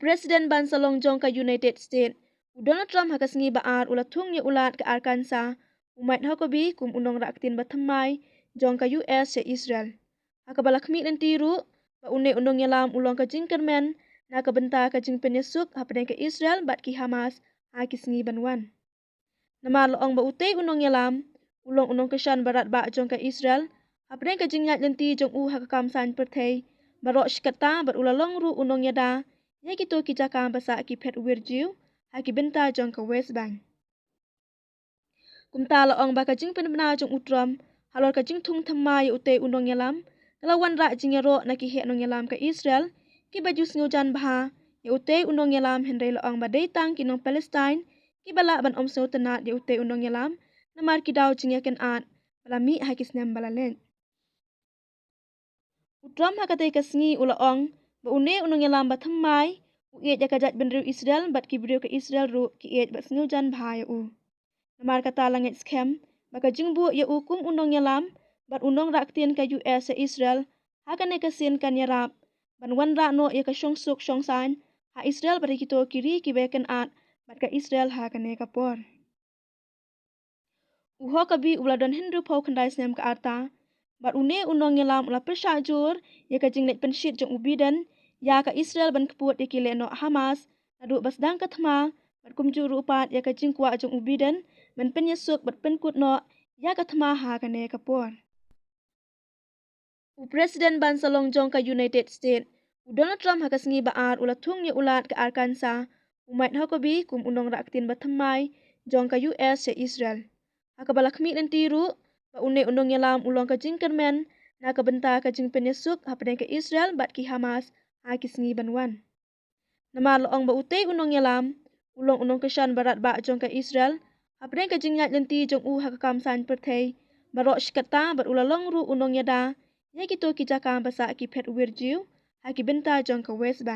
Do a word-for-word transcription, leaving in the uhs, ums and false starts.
President ban sa long jong ka United States, u Donald Trump, ha ka sngi ba ar u la thung ïa u Lad ka Arkansas, u Mike Huckabee, kum u nongrah ktien ba thymmai jong ka U S sha Israel, ha kaba la khmih lynti ruh ba une u nongïalam u long ka jingkyrmen na ka bynta ka jingpynïasuk hapdeng ka Israel bad ki Hamas ha ki sngi ban wan. Namar la ong ba utei u nongïalam u long u nongkyrshan ba radbah jong ka Israel hapdeng ka jingïaid lynti jong u ha ka kam saiñ pyrthei baroh shi katta, bad u la long ruh u nongïada ïa kito ki jaka ba sah ki phet wirjiew ha ki bynta jong ka West Bank. Kumta la ong ba ka jingpynbna jong u Trump halor ka jingthung thymmai ïa utei u nongïalam ka la wanrah jingïaroh na ki heh nongïalam ka Israel kiba ju sngewjan bha ïa utei u nongïalam, hynrei la ong ba dei tang ki nong Palestine kiba lah ban ym sngewtynnad ïa utei u nongïalam namar ki daw jingïakynad ba la mih ha ki snem ba la leit. U Trump ha katei ka sngi u la ong ba une u nongïalam ba thymmai u ïeit ïa ka jaitbynriew Israel, bad ki briew ka Israel ruh ki ïeit bad sngewjan bha ïa u. Namar kata la ngeit skhem ba ka jingbuh ïa u kum u nongïalam bad u nongrah ktien ka U S sha Israel ha kane ka sien kan ïarap ban wanrah noh ïa ka shongsuk shongsaiñ ha Israel bad ha kito ki ri kiba ïakynad bad ka Israel ha kane ka por. U Huckabee u la don hynriewphew khyndai snem ka rta, bad une u nongïalam u la pyrshah jur ïa ka jingleit pynshit jong u Biden ïa ka Israel ban kput ïa ki lehnoh Hamas naduh ba sdang ka thma, bad kumjuh ruh pat ïa ka jingkwah jong u Biden ban pynïasuk bad pynkut noh ïa ka thma ha kane ka por. U President ban sa long jong ka United States, u Donald Trump, ha ka sngi ba ar u la thung ïa u Lad ka Arkansas, u Mike Huckabee, kum u nongrah ktien ba thymmai jong ka U S sha Israel, ha kaba la khmih lynti ruh ba une u nongïalam u long ka jingkyrmen na ka bynta ka jingpynïasuk hapdeng ka Israel bad ki Hamas ha ki sngi ban wan. Namar la ong ba utei u nongïalam u long u nongkyrshan ba radbah jong ka Israel hapdeng ka jingïaid lynti jong u ha ka kam saiñ pyrthei baroh shi katta, bad u la long ruh u nongïada ïa kito ki jaka ba sah ki phet wirjiew ha ki bynta jong ka West Bank.